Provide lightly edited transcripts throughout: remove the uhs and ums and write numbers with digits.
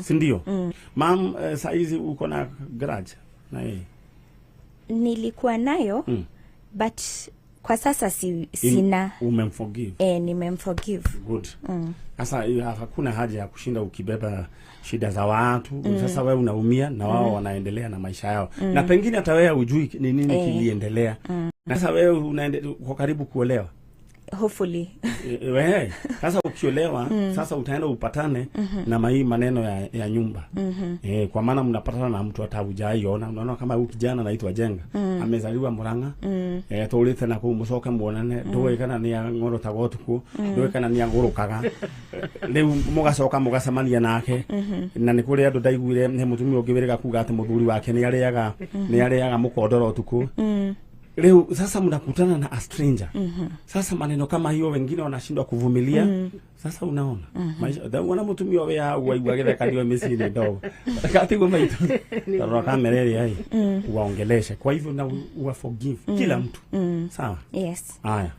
Si ndio? Mam, saizi uko na grudge na yeye? Nilikuwa nayo, but kwa sasa sina. Umemforgive? Eh, nimemforgive. Good. Sasa hiyo hakuna haja ya kushinda ukibeba shida za watu. Sasa wewe unaumia na wao wanaendelea na maisha yao, na pengine hata wewe hujui ni nini kiliendelea. Na sasa wewe uko karibu kuolewa. Hopefully. Wewe sasa ukiolewa, sasa utaenda upatane na hii maneno ya nyumba, kwa maana mnapatana na mtu hata hujaiona. Unaona kama huyu kijana anaitwa Jenga, amezaliwa Murang'a, tũrĩte na kũu, mũcoke muonane, ndũĩ kana nĩ ang'orotaga ũtukũ, ndũĩ kana nĩ agũrũkaga. Rĩu mũgacoka mũgacemania nake, na nĩ kũrĩ andũ ndaiguire he mũtumia ũngĩ wĩrĩga kuga atĩ mũthuri wake nĩ arĩaga mũkondoro ũtukũ. Rĩu sasa mnakutana na a stranger. Sasa maneno kama hiyo wengine wanashindwa kuvumilia. Sasa unaona maisha da wana mutumia we hau waigua gĩthekanio mĩciĩ-inĩ ndogo katiguo maitũ tarora kamera ĩrĩa ĩ uwaongeleshe. Kwa hivyo na uwa forgive kila mtu, sawa? Yes. Haya.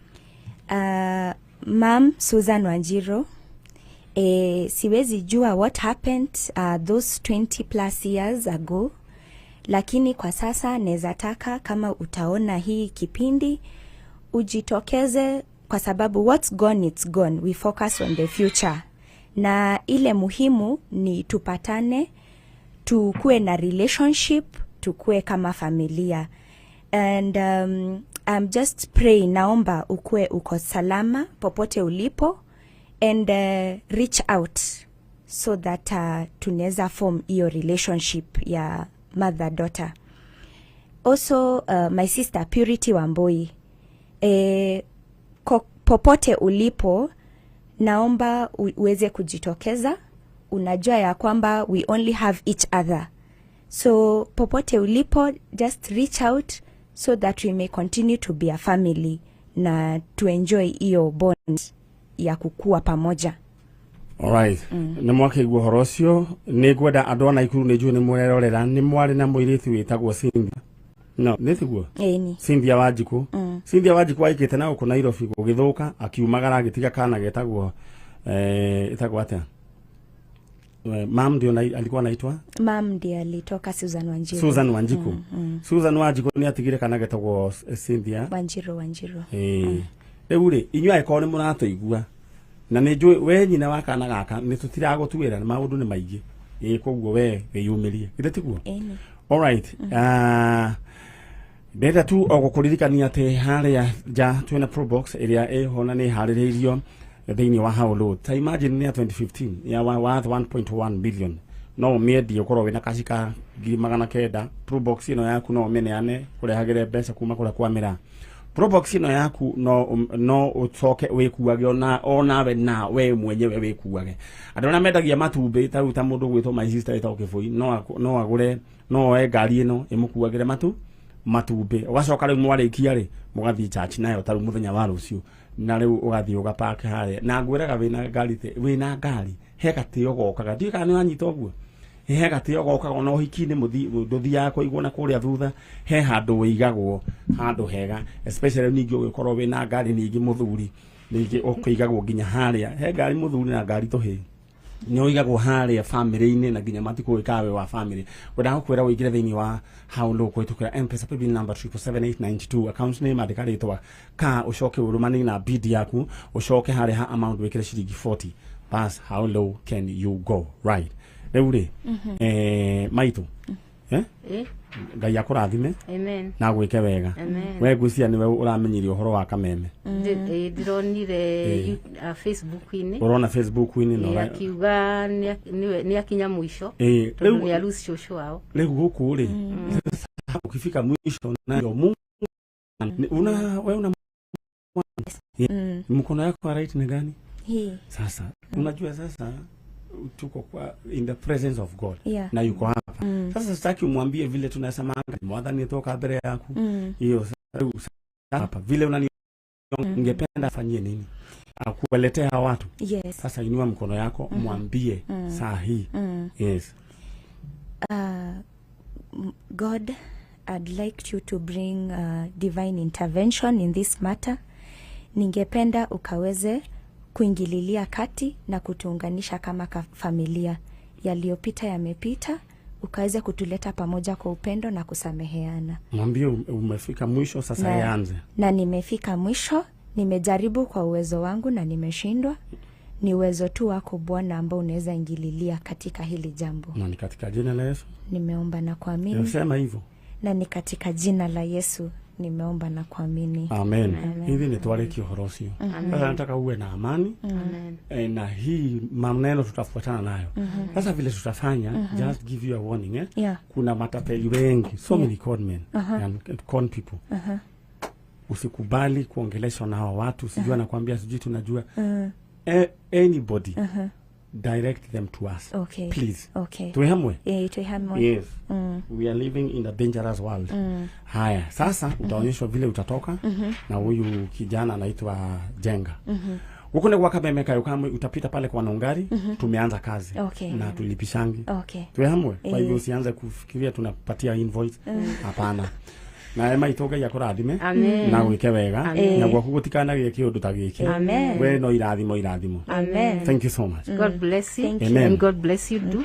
Mam Susan Wanjiru, siwezi jua what happened those 20 plus years ago, lakini kwa sasa naweza taka kama utaona hii kipindi ujitokeze, kwa sababu what's gone, it's gone. We focus on the future, na ile muhimu ni tupatane, tukue na relationship, tukue kama familia. And I'm just praying, naomba ukue uko salama popote ulipo and reach out so that tunaweza form hiyo relationship ya mother daughter. Also, my sister Purity Wambui, popote ulipo, naomba uweze kujitokeza. Unajua ya kwamba we only have each other, so popote ulipo, just reach out so that we may continue to be a family na to enjoy hiyo bond ya kukua pamoja. Alright. Nĩ mwakĩigua ũhoro ũcio. Nĩ ngwenda andũ a Naikuru, nĩ njũĩ nĩ mũrerorera, nĩ mwarĩ na mũirĩtu wĩtagwo Cynthia, no nĩ tiguo? Ĩni. Cynthia Wanjikũ. Cynthia Wanjikũ aikĩte na gũkũ Nairobi, gũgĩthũka, akiumagara agĩtiga kana getagwo ĩtagwo atĩa? Mam ndio alikuwa anaitwa? Mam ndiye alitoka, Susan Wanjiru. Susan Wanjiku. Susan Wanjiku nĩ atigire kana getagwo Cynthia Wanjiru, Wanjiru. Ĩĩ, rĩu rĩ, inyuĩ angĩkorwo nĩ mũratũigua na nĩ njũĩ we nyina wa kana gaka, nĩ tũtiragũtuĩra, maũndũ nĩ maingĩ. Ĩĩ, koguo we wĩyumĩrie, githĩ tiguo? Ĩni. Alright. Ndĩrenda tu o gũkũririkania atĩ harĩa nja twĩna Probox ĩrĩa ĩho na nĩ ĩharĩrĩirio thĩinĩ wa how low. Ta imagine nĩ ya 2015 ya worth 1.1 billion, no ũmĩendie ũkorwo wĩna kaci ka 900,000. Probox ĩno yaku no ũmĩneane kũrehagĩre mbeca kuma kũrĩa kwa mĩraa. Probox ĩno yaku no ũcoke wĩkuage onawe na we mwenyewe wĩkuage. Andũ arĩa mendagia matumbĩ, ta rĩu ta mũndũ gwĩtwo my sister wĩtagwo Kĩbũi, no agũre, no oe ngari ĩno ĩmũkuagĩre matumbĩ. Ũgacoka rĩu mwarĩkia rĩ, mũgathiĩ church nayo ta rĩu mũthenya wa rũciũ, na rĩu ũgathiĩ ũgapake harĩa. Na ngwĩraga wĩna ngari wĩna ngari he gatĩo gokaga, ndiũĩ kana nĩ wanyita ũguo, he gatĩo gokaga ona ũhiki-inĩ ndũthiaga kũigwo na kũrĩa thutha, he handũ wĩigagwo handũ hega, especially ningĩ ũgĩkorwo wĩna ngari ningĩ mũthuri ningĩ ũkĩigagwo nginya harĩa he ngari mũthuri na ngari tũhĩĩ nĩ ũigagwo harĩa family-inĩ, na nginya matikũĩ kana wĩ wa family. Ngwendaga gũkwĩra ũingĩre thĩinĩ wa how low kũhĩtũkĩra M-Pesa paybill number 777892, account name andĩka rĩtwa ka, ũcoke ũrũmanie na bid yaku, ũcoke harĩa ha amount wĩkĩre ciringi 40. Bas, how low can you go? Right, rĩu rĩ, maitũ, eh? Eh? Ngai akũrathime. Amen. Na gwĩke wega. Amen. We ngwĩciria nĩwe ũramenyirie ũhoro wa kameme. Ndĩronire Eh. Facebook-inĩ. Ũrona Facebook-inĩ na Akiuga nĩ akinya mũico tondũ rĩu nĩ arusi cũcũ wao. Rĩu gũkũ rĩ, sasa ukifika mwisho nayo Mungu una we una mkono yako wa right ni gani? Hii. Sasa unajua sasa tuko kwa in the presence of God na yuko hapa. Sasa sitaki umwambie vile tunasemanga Mwathani toka mbere yaku hiyo. Sasa hapa vile unani ungependa afanyie nini, akuwaletea hawa watu? Yes. Sasa inua mkono yako, mwambie saa hii. Yes. God, I'd like you to bring divine intervention in this matter. Ningependa ukaweze kuingililia kati na kutuunganisha kama familia. Yaliyopita yamepita, ukaweze kutuleta pamoja kwa upendo na kusameheana. Mwambie umefika mwisho sasa. Yaanze. Na nimefika mwisho, nimejaribu kwa uwezo wangu na nimeshindwa. Ni uwezo tu wako Bwana ambao unaweza ingililia katika hili jambo. Na ni katika jina la Yesu nimeomba na kuamini. Sema hivyo. Na ni katika jina la Yesu nimeomba na kuamini. Amen. Hivi nĩ twarĩkia ũhoro ũcio. Sasa nataka uwe na amani. Amen. Na hii maneno tutafuatana nayo. Sasa vile tutafanya, just give you a warning, eh? Kuna matapeli wengi, so many con men and con people. Usikubali kuongeleshwa na hawa watu, sijui anakwambia sijui tunajua. Anybody, direct them to us. Please. Tuwe hamwe. Eh, tuwe hamwe. Yes. We are living in a dangerous world. Haya, sasa utaonyeshwa vile utatoka na huyu kijana anaitwa Jenga. Huko ni kwa Kameme Kayo Kamwe, utapita pale kwa Nongari, tumeanza kazi. Na tulipishangi. Tuwe hamwe. Kwa hivyo usianze kufikiria tunapatia invoice. Hapana. Na ema itoga ya kũrathime. Amen. Na gwĩke wega. Amen. Na gwaku gũtikanagie kĩũndũ ta gĩkĩ. Amen. We no irathimo irathimo. Amen. Thank you so much. God bless you. Thank you. Amen. And God bless you too.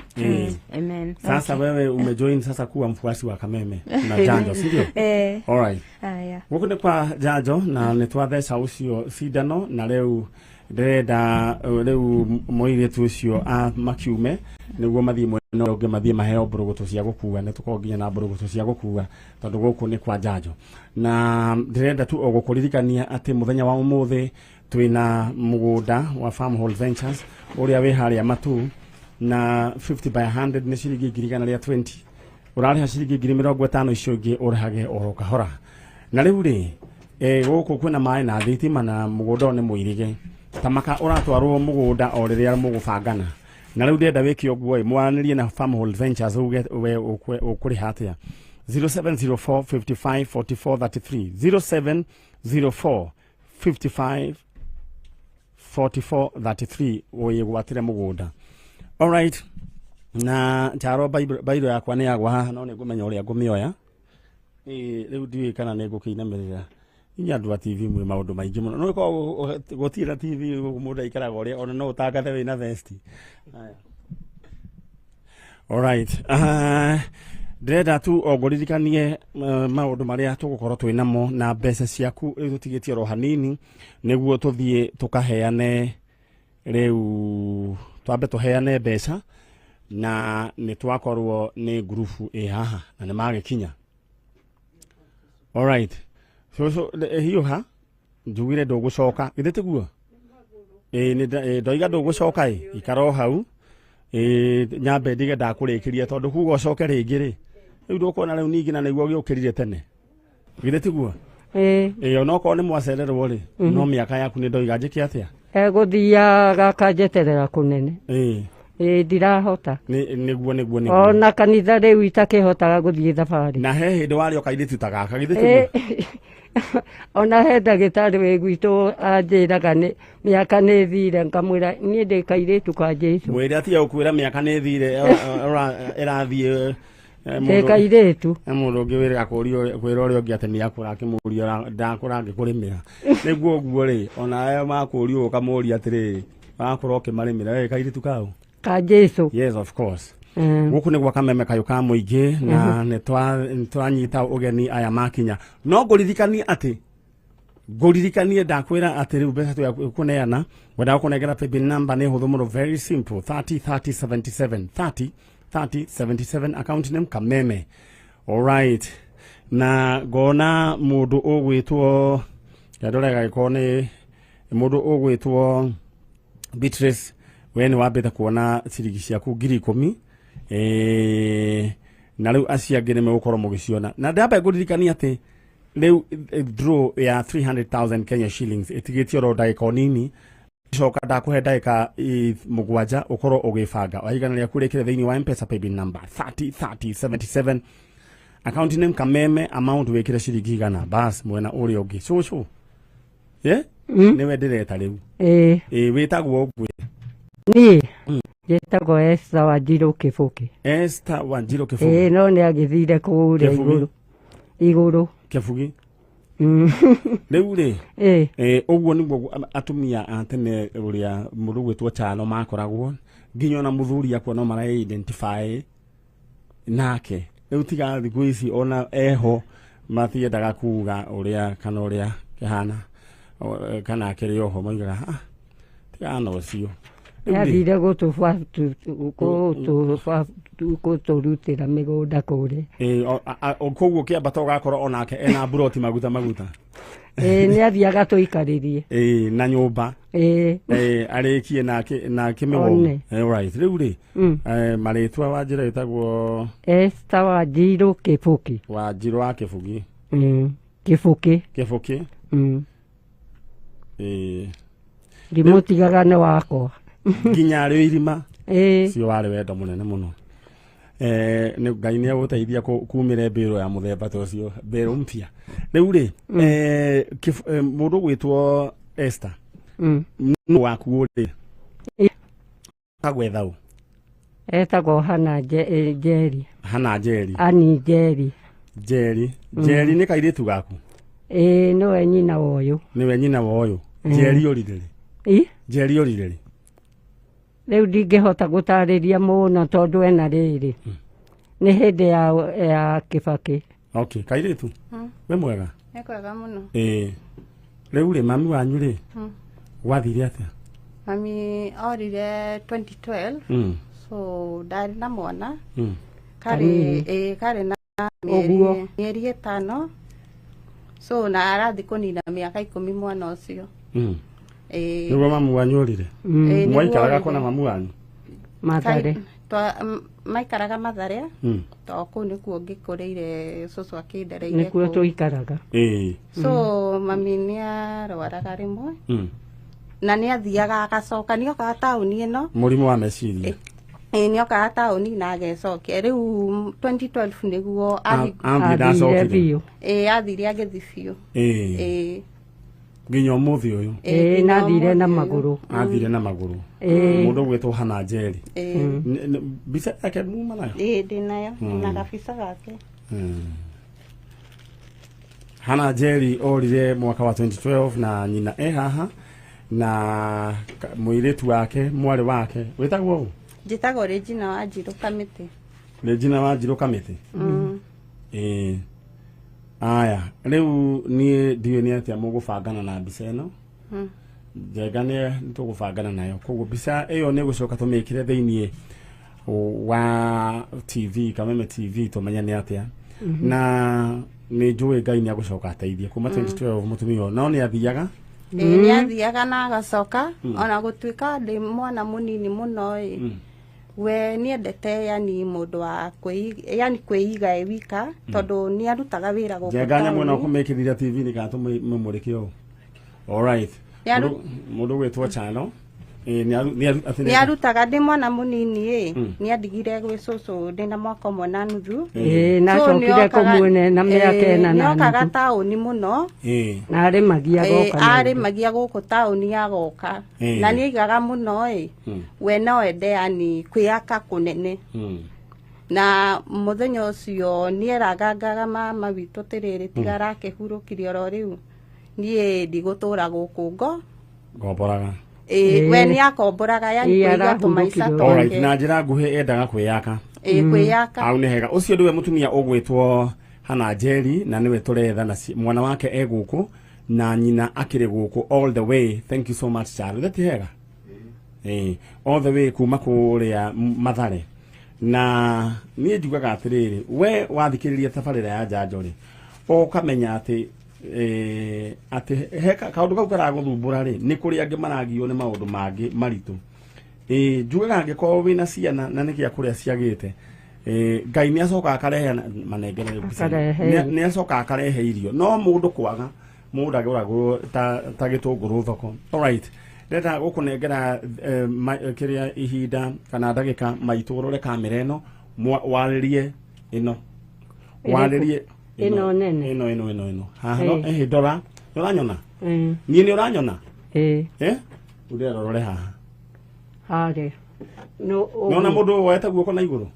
Amen. Sasa wewe umejoin sasa kuwa mfuasi wa Kameme na Janjo, si ndio? Eh. All right. Haya. Gũkũ nĩ kwa Janjo na nĩ twatheca ũcio cindano na rĩu ndĩrenda rĩu mũirĩtu ũcio a makiume nĩguo mathiĩ mwena ũrĩa ũngĩ, mathiĩ maheo mbũrũgũtũ cia gũkua. Nĩ tũkorwo nginya na mbũrũgũtũ cia gũkua tondũ gũkũ nĩ kwa Janjo. Na ndĩrenda tu o gũkũririkania atĩ mũthenya wa ũmũthĩ twĩna mũgũnda wa Farmhold Ventures ũrĩa wĩ harĩa Matu, na 50 by 100 nĩ ciringi 120,000. Ũrarĩha ciringi 50,000, icio ingĩ ũrĩhage oro kahora. Na rĩu rĩ, gũkũ kwĩna maĩ na thitima na mũgũnda ũyũ nĩ mũirige tamaka, ũratwarwo mũgũnda o rĩrĩa mũgũbangana. Na rĩu ndĩrenda wĩke ũguo ĩ, mwaranĩrie na Farmhold Ventures uge we ũkũrĩha atĩa. 0704 55 44 33, 0704 55 44 33, wĩgwatĩre mũgũnda. Alright, na njaro bairo yakwa nĩ yagwa haha, no nĩ ngũmenya ũrĩa ngũmĩoya. Ĩ rĩu ndiũĩ kana nĩ ngũkĩinamĩrĩra. Inyuĩ andũ a TV mwĩ maũndũ maingĩ mũno. No ĩkorwo gũtirĩ na TV, mũndũ aikaraga ũrĩa ona no ũtangathe wĩna vesti. Haya. Alright. Ndĩrenda tu o ngũririkanie maũndũ marĩa tũgũkorwo twĩ namo na mbeca ciaku rĩu tũtigĩtie oro hanini nĩguo tũthiĩ tũkaheane. Rĩu twambe tũheane mbeca na nĩ twakorwo nĩ ngurubu ĩ haha na nĩ magĩkinya. Alright, cũcũ hiũha njugire ndũgũcoka, githĩ tiguo? Ĩ nĩ ndoiga ndũgũcoka. Ĩ ikara o hau. Ĩ nyambe ndige ndakũrĩkĩria tondũ kuga ũcoke rĩngĩ rĩ, rĩu ndũkuona rĩu ningĩ na nĩguo gĩũkĩrire tene, githĩ tiguo? Ĩĩ. Ĩ onokorwo nĩ mwacererwo rĩ, no mĩaka yaku nĩ ndoiga njĩke atĩa? Egũthiaga akanjeterera kũnene. Ĩ. Ĩĩ, ndirahota. Nĩguo. Ona kanitha rĩu itakĩhotaga gũthiĩ thabarĩ. Na he hĩndĩ warĩ o kairĩtu ta gaka, githĩ tiguo? Ona he ndagĩtarĩ wĩ gwitũ anjĩraga nĩ mĩaka nĩ thire, ngamwĩra niĩ ndĩ kairĩtu ka Jesũ. Mwĩre atige gũkwĩra mĩaka nĩ thire, ĩrathiĩ Ndĩ kairĩtu. Mũndũ ũngĩ wĩrĩga kũrio kwĩra ũrĩa ũngĩ atĩ nĩ akũra, akĩmũria ndakũra ngĩkũrĩmĩra nĩguo ũguo rĩ, ona aya makũrio ũkamũria atĩrĩrĩ, wakũra ũkĩmarĩmĩra we kairĩtu kau? Ka Jesũ. Yes, of course. Gũkũ nĩ gwa Kameme Kayũ ka mũingĩ na nĩ twanyita ũgeni aya makinya. No ngũririkanie atĩ ngũririkanie ndakwĩra atĩ rĩu mbeca tũya kũneana, wendaga kũnengera paybill number nĩ hũthũ mũno, very simple, 30 30 77, 30 30 77, account name Kameme. Alright, na ngona mũndũ ũgwĩtwo, ndore gagĩkorwo nĩ mũndũ ũgwĩtwo Beatrice, we nĩ wambĩte kuona ciringi ciaku 10,000. Na rĩu acio angĩ nĩ megũkorwo mũgĩciona. Na ndamba ngũririkania atĩ rĩu draw ya 300,000 Kenya shillings ĩtigĩtie oro ndagĩka o nini. Coka ndakũhe ndagĩka 7 ũkorwo ũgĩbanga waigana rĩaku rĩkĩre thĩinĩ wa M-Pesa paybill number 30 30 77, account name Kameme, amount wĩkĩre ciringi 100. Bas, mwena ũrĩa ũngĩ cũcũ ye nĩwe ndĩreta rĩu. Ĩĩ. Ĩ wĩtagwo ũguo? Niĩ njĩtagwo Esther Wanjirũ Kĩbũkĩ. Esther Wanjirũ Ĩĩ. Kĩbũgi. No nĩ agĩthire kũrĩa Kĩbũgi. igũrũ igũrũ. Kĩbugi. Rĩu rĩ, ũguo nĩguo atumia a tene ũrĩa mũndũ gwĩtwo Chano makoragwo nginya ona muthuri akwa no mara identify nake riu tiga thiku ici ona eho matiendaga kuga uria kana uria kihana kana akiri oho moigaga ah tiga na ucio yathire gũtũrutĩra mĩgũnda kũrĩa. Koguo kĩambata ũgakorwo onake ena mburoti maguta maguta. Nĩ athiaga tũikarĩrie. Na nyũmba. Arĩkie na kĩmĩgũnda. Right. Rĩu rĩ marĩtwa wa njĩra ĩtagwo Esther Wanjiru Kĩbũki. Wanjiru wa Kĩbũki. Kĩbũki. Kĩbũki. Ndimũtigaga nĩ wakwa. Nginya rĩ irima. Cio warĩ wendo mũnene mũno. Nĩ Ngai nĩ agũteithia kumĩre mbĩrũ ya mũthemba ta ũcio, mbĩrũ mpya. Rĩu rĩ mũndũ ũgwĩtwo Esther nũ waku rĩ agwetha ũ? Etagwo Hana Njeri. Hana Njeri. Ani Njeri. Njeri. Njeri nĩ kairĩtu gaku? Nĩwe nyina wa ũyũ. Nĩwe nyina wa ũyũ. Njeri ũrire rĩ? Njeri ũrire rĩ? Rĩu ndingĩhota gũtarĩria mũno tondũ ena rĩrĩ nĩ hĩndĩ ya Kĩbakĩ. Okay, kairĩtu wĩ mwega? Nĩ kwega mũno. Rĩu rĩ mami wanyu rĩ gwathire atĩa? Mami orire 2012 so ndarĩ na mwana karĩ na mĩeri 5 so na arathi kũnina mĩaka 10 mwana ũcio. Nĩguo mamu wanyu orire? Mwaikaraga kũ na mamu wanyu? Mathare. Maikaraga Mathare to kũu nĩkuo ngĩkũrĩire cũcũ akĩndereire nĩkuo tũikaraga. So mami nĩarwaraga rĩmwe na nĩathiaga agacoka, nĩokaga taũni ĩno mũrimũ wa meciria. Nĩokaga taũni na agecokia. Rĩu 2012 nĩguo athire biũ. Athire agĩthiĩ biũ. Nginya ũmũthĩ ũyũ. Na athire na magũrũ. Athire na magũrũ. Mũndũ ũgwĩtwo Hana Njeri. Mbica yake muma nayo? Ndĩ nayo na gabica gake. Hana Njeri orire mwaka wa 2012 na nyina e haha na mũirĩtu wake mwarĩ wake wĩtagwo ũ? Njĩtagwo Regina Wanjiru Kamĩtĩ. Regina Wanjiru Kamĩtĩ. Aya, rĩu niĩ ndiũĩ nĩ atĩa mũgũbangana na mbica ĩno. Njega nĩ tũgũbangana nayo. Koguo mbica ĩyo nĩ gũcoka tũmĩkĩre thĩiniĩ wa TV, Kameme TV tũmenye nĩ atĩa. Na nĩ njũĩ Ngai nĩ agũcoka ateithie kuma 2012 mũtumia ũyũ no nĩ athiaga. Nĩ athiaga na agacoka ona gũtuĩka ndĩ mwana mũnini mũno ĩ we niendete yani mũndũ wa yani kwĩiga e wika tondũ nĩ arutaga wĩra gũkũ. Njega nyamũ ĩno kũmĩkĩrĩria TV nĩ kana tũmũmũrĩke ũũ. All right. Mũndũ ũgwĩtwo Chano nĩ arutaga ndĩ mwana mũnini ĩ nĩ andigire gwĩ cũcũ ndĩ na mwaka 1.5. Na acokire kũmuone na mĩaka 4 na nuthu. Nĩokaga taũni mũno na arĩmagia goka. Arĩmagia gũkũ taũni agoka na nĩ aigaga mũno ĩ we no ende yani kwĩyaka kũnene. Na mũthenya ũcio nĩeragangaga mama witũ atĩrĩrĩ tiga arakĩhurũkire oro rĩu niĩ ndigũtũra gũkũ ngomboraga. We nĩ akomboraga yani kũiga tũmaica twake. Alright, na njĩra nguhĩ endaga kwĩyaka. Kwĩyaka. Au nĩ hega. Ũcio nĩwe mũtumia ũgwĩtwo Hana Njeri na nĩwe tũretha na mwana wake e gũkũ na nyina akĩrĩ gũkũ all the way. Thank you so much Charles. Ti hega? All the way kuma kũrĩa Mathare. Na niĩ njugaga atĩrĩrĩ, we wathikĩrĩria tabarĩra ya njanjo rĩ, ũkamenya atĩ atĩ he kaũndũ kau karagũthumbũra rĩ nĩ kũrĩ angĩ maragio nĩ maũndũ mangĩ maritũ. Njugaga angĩkorwo wĩna ciana na nĩ gĩa kũrĩa ciagĩte, Ngai nĩ acokaga akarehe manengere nĩ acokaga akarehe irio no mũndũ kwaga mũndũ agũragwo ta gĩtũngũrũ thoko. Alright, ndĩrenda gũkũnengera kĩrĩa ihinda kana ndagĩka maitũ ũrore kamera ĩno warĩrie ĩno warĩrie ĩno nene ĩno ĩno ĩno ĩno haha no ndora nĩ ũranyona? Niĩ nĩ ũranyona? Ũrĩa rore haha harĩa nĩwona mũndũ woete guoko na igũrũ?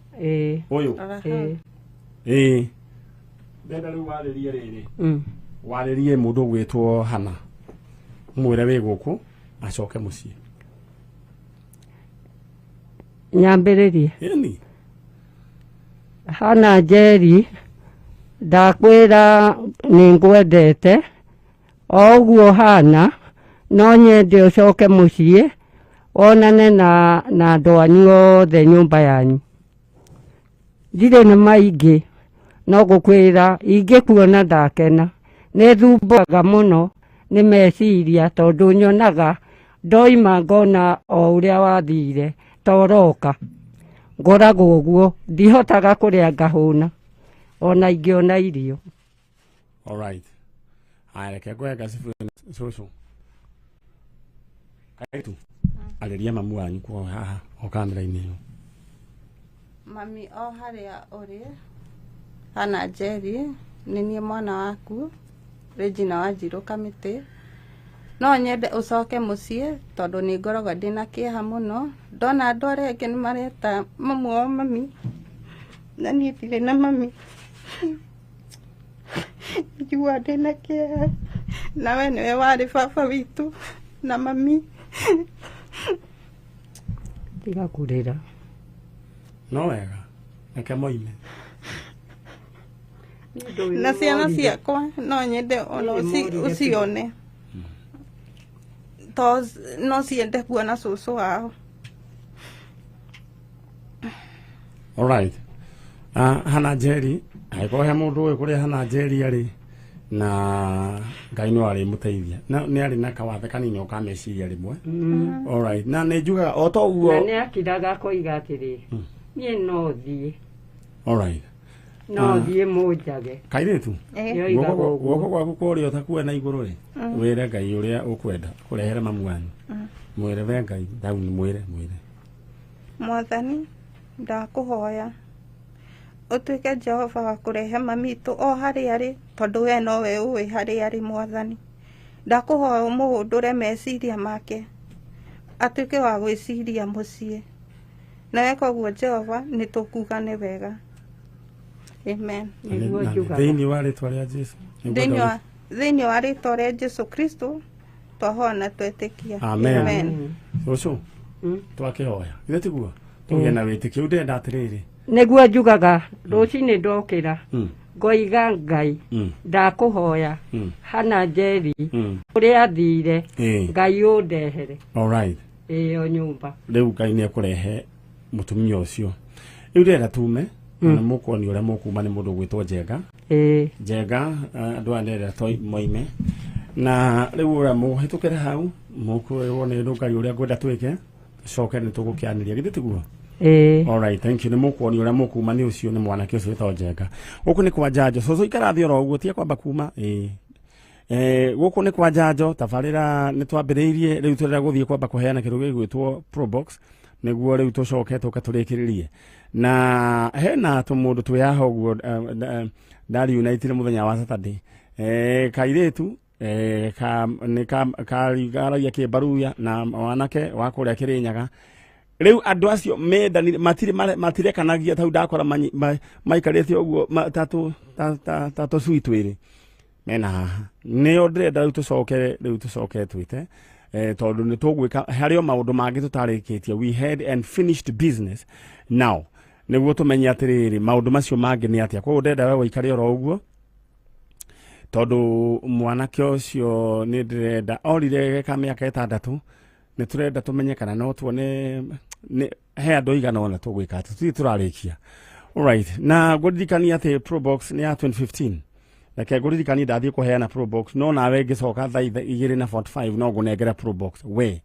Ũyũ ndĩrenda rĩu warĩrie rĩrĩ warĩrie mũndũ ũgwĩtwo Hana mwĩre wĩ gũkũ acoke mũciĩ. Nyambĩrĩrie. Ĩni. Hana Njeri, ndakwĩra nĩ ngwendete o ũguo hana, no nyende ũcoke mũciĩ wonane na andũ anyu othe nyũmba yanyu. Ndirĩ na maingĩ no ngũkwĩra ingĩkuona ndakena. Nĩ thumbũraga mũno nĩ meciria tondũ nyonaga ndoima ngona o ũrĩa wathire ta ũroka. Ngoragwo ũguo ndihotaga kũrĩa ngahũna ona ingĩona irio. All right. Aya, reke ngũhe ngacibu cũcũ. Kaitu. Arĩria mamu wanyu kwa haha o kamera-inĩ ĩyo. Mami o harĩa ũrĩ, Hana Njeri, nĩ niĩ mwana waku Regina Wanjirũ Kamĩtĩ. No nyende ũcoke mũciĩ tondũ nĩ ngoragwo ndĩna kĩeha mũno. Ndona andũ arĩa angĩ nĩ mareta mamu wao mami, na niĩ ndirĩ na mami. Njiguaga ndĩna kĩeha, na we nĩwe warĩ baba witũ na mami. Tiga kũrĩra. No wega, reke moime. Na ciana ciakwa no nyende ona ũcione, to no ciende kuona cũcũ wao. All right. Hana Njeri, angĩkorwo he mũndũ ũĩ kũrĩa Hana Njeri arĩ, na Ngai no arĩmũteithia. Na nĩ arĩ na kawathe kanini o ka meciria rĩmwe. All right. Na nĩ njugaga o ta ũguo. Na nĩ akiraga akoiga atĩrĩ, niĩ no thiĩ. All right. No thiĩ mũnjage. Kairĩtu, guoko gwaku kwa ũrĩo ta kuwe na igũrũ rĩ, wĩre Ngai ũrĩa ũkwenda kũrehere mamu wanyu. Mwĩre we Ngai, rĩu nĩ mwĩre, mwĩre. Mwathani, ndakũhoya ũtuĩke Jehova wa kũrehe mami witũ o harĩa arĩ, tondũ we nowe ũĩ harĩa arĩ. Mwathani, ndakũhoya ũmũhũndũre meciria make, atuĩke wa gwĩciria mũciĩ. Na weka ũguo Jehova, nĩ tũkuga nĩ wega. Amen. Thĩinĩ wa rĩtwa rĩa Jesu. Thĩinĩ wa rĩtwa rĩa Jesu Kristo twahoya na twetĩkia. Amen. Cũcũ, twakĩhoya. Githĩ tiguo? Tũgĩe na wĩtĩkio. Ndĩrenda atĩrĩrĩ. Nĩguo njugaga rũcinĩ ndokĩra ngoiga Ngai ndakũhoya Hana Njeri ũrĩa athire Ngai ũndehere. All right. Ĩyo nyũmba. Rĩu Ngai nĩ ekũrehe mũtumia ũcio. Rĩu ndĩrenda tume na mũkuonio ũrĩa mũkuma nĩ mũndũ ũgwĩtwo Njenga. Njenga andũ aya ndĩrenda moime. Na rĩu ũrĩa mũhĩtũkĩre hau mũkwĩrwo nĩ Ngai ũrĩa ngwenda twĩke, tũcoke nĩ tũgũkĩanĩria. Githĩ tiguo? All right, thank you. Nĩ mũkuonio ũrĩa mũkuma nĩ ũcio nĩ mwanake ũcio wĩtagwo Njenga. Gũkũ nĩ kwa Njanjo. Cũcũ ikara thĩ oro ũguo, tiga kwamba kuma. Gũkũ nĩ kwa Njanjo, tabarĩra nĩ twambĩrĩirie, rĩu tũrenda gũthiĩ kwamba kũheana kĩndũ gĩgwĩtwo Probox, nĩguo rĩu tũcoke tũke tũrĩkĩrĩrie. Na hena tũmũndũ twĩ haha ũguo ndariunitire mũthenya wa Saturday. Kairĩtu karagia kĩmbaruya na mwanake wa kũrĩa Kĩrĩnyaga. Rĩu andũ acio mendanire matirekanagia tau ndakora maikarĩte ũguo ta tũcui twĩrĩ mena haha. Nĩo ndĩrenda rĩu tũcoke, rĩu tũcoke twĩte tondũ nĩ tũgwĩka harĩ o maũndũ mangĩ tũtarĩkĩtie. We had and finished business now, nĩguo tũmenye atĩrĩrĩ maũndũ macio mangĩ nĩ atĩa. Koguo ndĩrenda we ũikare oro ũguo tondũ mwanake ũcio nĩ ndĩrenda orire ka mĩaka 6, nĩ tũrenda tũmenye kana no tuone nĩ he andũ aigana ũna tũgwĩka atĩ tũthiĩ tũrarĩkia. All right. Na ngũririkania atĩ Probox nĩ ya 2015. Reke ngũririkanie ndathiĩ kũheana Probox, no nawe ngĩcoka thaa 2:45 no ngũnengera Probox. We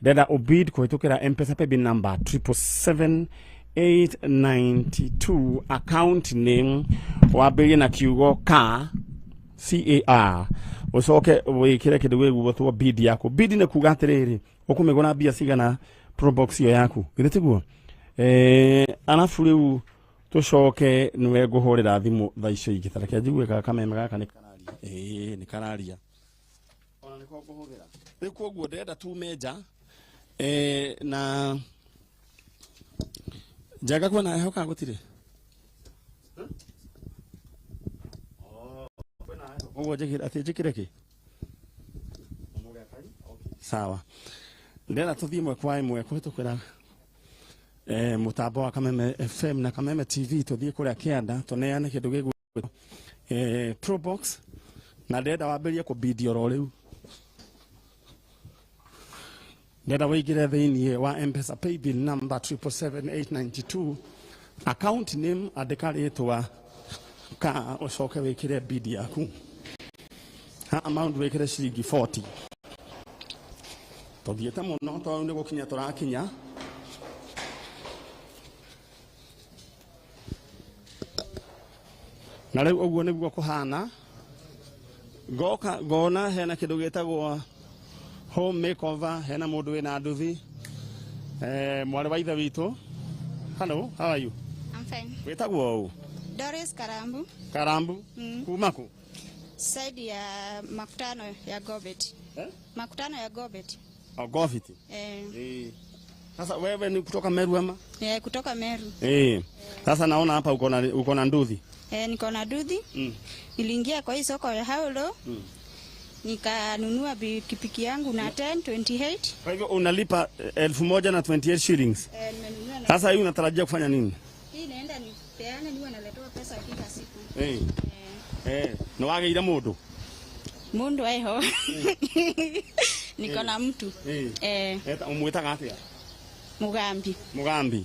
ndĩrenda ũbid kũhĩtũkĩra M-Pesa paybill number 777,892, account name wambĩrĩrie na kiugo ka CAR, ũcoke wĩkĩre kĩndũ gĩgwĩtwo bid yaku. Bid nĩ kuga atĩrĩrĩ, ũkũmĩgũra mbia cigana Probox ĩyo yaku, githĩ tiguo? Arabu rĩu tũcoke nĩwe ngũhũrĩra thimũ thaa icio ingĩ. Ta reke njigue gaka kameme gaka nĩ kararia. Nĩ kararia. Ona nĩko ngũhũthĩra. Rĩu koguo ndĩrenda tume nja, na Njenga kwĩna heho kana gũtirĩ? Koguo njĩkĩre atĩ njĩkĩre kĩ? Sawa. Ndĩrenda tũthiĩ ĩmwe kwa ĩmwe kũhĩtũkĩra. Mutambo wa Kameme FM na Kameme TV tuthie kuria kianda tuneane kindu gigwitwo Probox na ndenda wambirie kubidia oro riu. Ndenda wĩingĩre thĩinĩ wa M-Pesa paybill number 777892 account name andĩka rĩtwa ka ũcoke wĩkĩre bid yaku. Ha amount wĩkĩre ciringi 40. Tũthiĩte mũno tondũ nĩ gũkinya tũrakinya. Na rĩu ũguo nĩguo kũhana. Ngoka ngona hena kĩndũ gĩtagwo home makeover, hena mũndũ wĩna nduthi. Mwarĩ wa ithe witũ. Hello, how are you? I'm fine. Wĩtagwo ũũ? Doris Karambu. Karambu? Kuma kũ? Side ya makutano ya Gobet. Eh? Makutano ya Gobet. Oh, Gobet. Eh. Sasa wewe ni kutoka Meru ama? Kutoka Meru. Sasa naona hapa uko na nduthi. Niko na nduthi. Niliingia kwa hii soko ya Haulo. Nikanunua pikipiki yangu na 1028. Kwa hivyo unalipa 1028 shillings. Nimenunua. Sasa hii unatarajia kufanya nini? Hii naenda nipeane niwe naletewa pesa kila siku. Na wageire mundu? Mundu aiho. Niko na mtu. Eta umwitaga atia? Mugambi. Mugambi.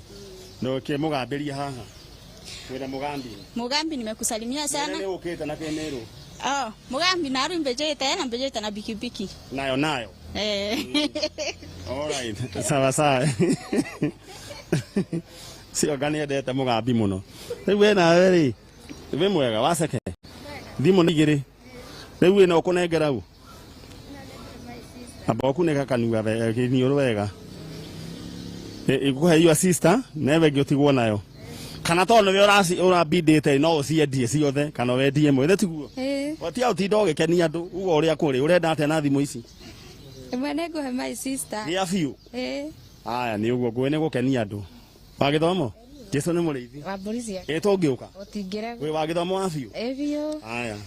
No ke mugambiria haha. Wira Mugambi. Mugambi nimekusalimia sana. Nene ukite na Kemeru. Oh, Mugambi naru mbejete na mbejete na pikipiki. Nayo. All right. Sawa sawa. Sio gani endete Mugambi muno. Riu we nawe ri. We mwega waceke. Thimu ni igiri. Riu ino ukunengera u. Amba ukuneka kanua wega kiniuru wega. Iguhe your sister newe ngĩũtigwo nayo. Kana tondu we ũrabindĩte no ũciendie ciothe kana wendie ĩmwe tiguo. Watia ũtinda ũgĩkenia andũ uga ũrĩa kũrĩ ũrenda atĩa na thimũ ici? Ĩmwe nĩ ngũhe my sister. Gĩa biũ. Aya nĩ ũguo ngũĩ nĩ gũkenia andũ. Wa gĩthomo? Jesu nĩ mũrĩithi. Wa mbũri ciake. Ĩ tũngĩũka? Ũtingĩrega. Wĩ wa gĩthomo wa biũ? Ĩ biũ. Aya.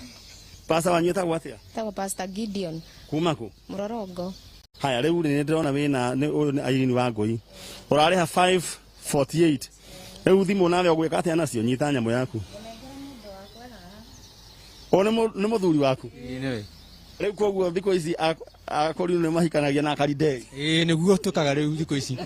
Pastor wanyu etagwo atĩa? Etagwo Pastor Gideon. Kuma kũ? Mũrorongo. Haya rĩu nĩ ndĩrona wĩna ũyũ nĩ Irene wa Ngũi. Ũrarĩha 548. Rĩu thimũ nawe ũgwĩka atĩa nacio? Nyita nyamũ yaku. O nĩ mũthuri waku? Ĩĩ nĩwe. Rĩu koguo thikũ ici akũriũ nĩ mahikanagia na akarindei. Ĩĩ nĩguo twĩkaga rĩu thikũ ici.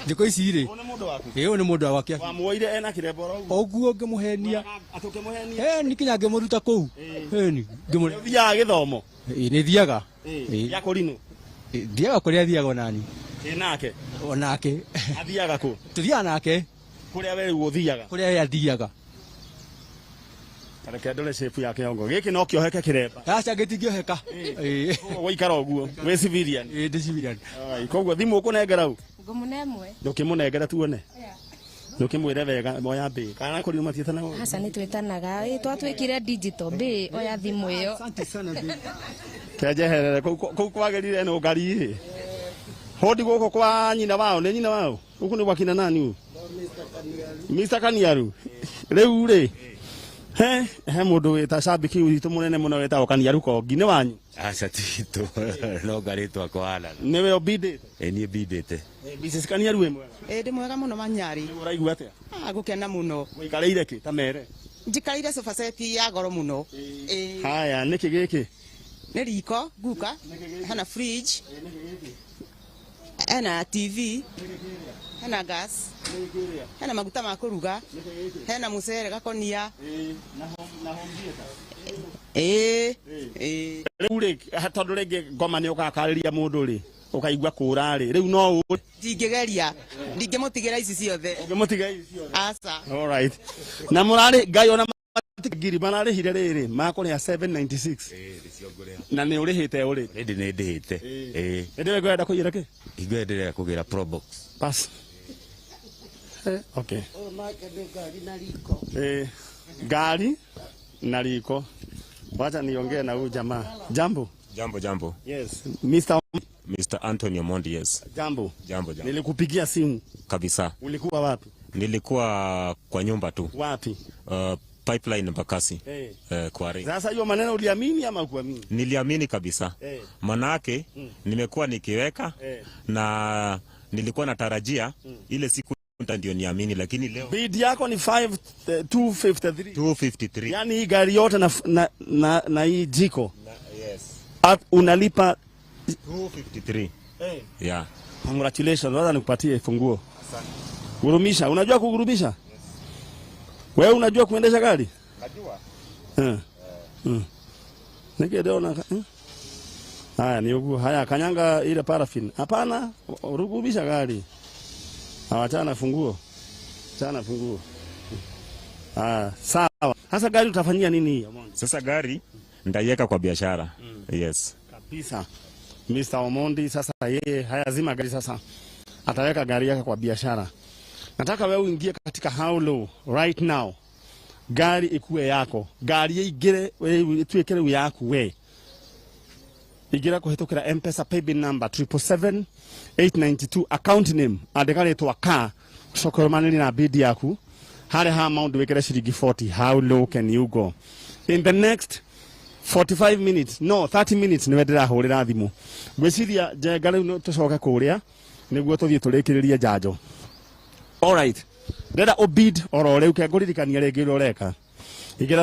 Thikũ ici rĩ. Ũyũ nĩ mũndũ waku? Ĩĩ ũyũ nĩ mũndũ wakwa. Wamuoire ena kĩremba oro ũguo? Ũguo ngĩmũhenia. Atĩ ũkĩmũhenia? Ĩĩ nĩ kinya ngĩmũruta kũu. Ĩĩ ngĩmũre. Ũthiaga gĩthomo? Ĩĩ nĩ thiaga. Ĩĩ. Ya kũrinũ? Thiaga kũrĩa thiaga onani. Ĩ nake? Onake. Athiaga kũ? Tũthiaga nake. Kũrĩa we rĩu ũthiaga? Kũrĩa we athiaga. Reke ndore shape ya kĩongo. Gĩkĩ no kĩoheke kĩremba. Aca gĩtingĩoheka. Ĩĩ. Gũikara ũguo. Wĩ civilian. Ĩĩ ndĩ civilian. Koguo thimũ ũkũnengera u? Ngũmũne ĩmwe. Ndũkĩmũnengera tuone. Ndũkĩmwĩre wega moya mbĩ. Kana kũrinũ matiĩtanaga? Aca nĩ twĩtanaga. Ĩ twatuĩkire digital mbĩ oya thimũ ĩyo. Asante sana mbĩ. Kenjeherere kũu kwagĩrire no ngari ĩ. Hodi gũkũ kwa nyina wao, nĩ nyina wao. Gũkũ nĩ gwa kina nani u? Mr. Kaniaru. Rĩu rĩ. He mũndũ wĩta shabiki witũ mũnene mũno wĩtagwo Kaniaru Kongi nĩ wanyu? Aca titũ no ngarĩtwa kũhana. Nĩwe ũbindĩte? Ĩ niĩ mbindĩte. Mrs. Kaniaru wĩ mwega? Ĩ ndĩ mwega mũno Manyari. Ũraigua atĩa? Gũkena mũno. Ũikarĩire kĩ ta mere? Njikarĩire sofa set ya goro mũno. Haya nĩkĩ gĩkĩ? Nĩ riko nguka, hena fridge, hena TV, hena gas, hena maguta ma kũruga, hena mũcere gakonia. Ĩĩ. Rĩu rĩ tondũ rĩngĩ ngoma nĩ ũgakarĩria mũndũ rĩ ũkaigua kũra rĩ rĩu no ũre. Ndingĩgeria, ndingĩmũtigĩra ici ciothe. Ũngĩmũtigĩra ici ciothe? Aca. All right. Na mũrarĩ Ngai ona ngiri mararĩhire rĩrĩ makũrĩha 796. Ĩĩ nĩcio ngũrĩha. Na nĩ ũrĩhĩte ũrĩ? Rĩndĩ nĩ ndĩhĩte. Ĩĩ. Ĩndĩ we ngwenda kũiyĩra kĩ? Hingo ĩyo ndĩrenda kũgĩra Probox. Pass. Okay. Ũyũ nake nĩ ngari na riko. Ngari na riko. Wacha niongee na huyu jamaa. Jambo. Jambo jambo. Yes. Mr. Anthony Omondi, yes. Jambo. Jambo jambo. Nilikupigia simu. Kabisa. Ulikuwa wapi? Nilikuwa kwa nyumba tu. Wapi? Pipeline Mbakasi. Kware. Sasa hiyo maneno uliamini ama hukuamini? Niliamini kabisa. Manake nimekuwa nikiweka na Nilikuwa natarajia ile siku ndio niamini, lakini leo Bid yako ni 5 253. 253. Yaani hii gari yote na hii jiko. Yes. Unalipa 253. Yeah. Congratulations, wacha nikupatie funguo. Gurumisha, unajua kugurumisha? Yes. Wewe unajua kuendesha gari? Najua. Eh. Nikiona Haya ni ugu. Haya kanyanga ile paraffin. Hapana, rugubisha gari. Hawachana funguo. Chana funguo. Ah, sawa. Sasa gari utafanyia nini hii? Omondi? Sasa gari nitaiweka kwa biashara. Yes. Kabisa. Mr. Omondi sasa yeye hayazima gari sasa. Ataweka gari yake kwa biashara. Nataka wewe uingie katika how low right now. Gari ikuwe yako. Gari ingire ituike riu yaku we. Igira kuhitukira M-Pesa paybill number 777 892, account name andika ritwa ka ucoke urumanĩrie na bid yaku harĩa ha amount wĩkĩre ciringi 40. How low can you go in the next 45 minutes? No, 30 minutes nĩwe ndĩrahũrĩra thimũ. Ngwĩciria Njenga rĩu no tũcoke kũrĩa nĩguo tũthiĩ tũrĩkĩrĩrie njanjo. Alright, ndĩrenda ũbid oro rĩu, ke ngũririkania rĩngĩ ũrĩa ũreka. Ingĩra.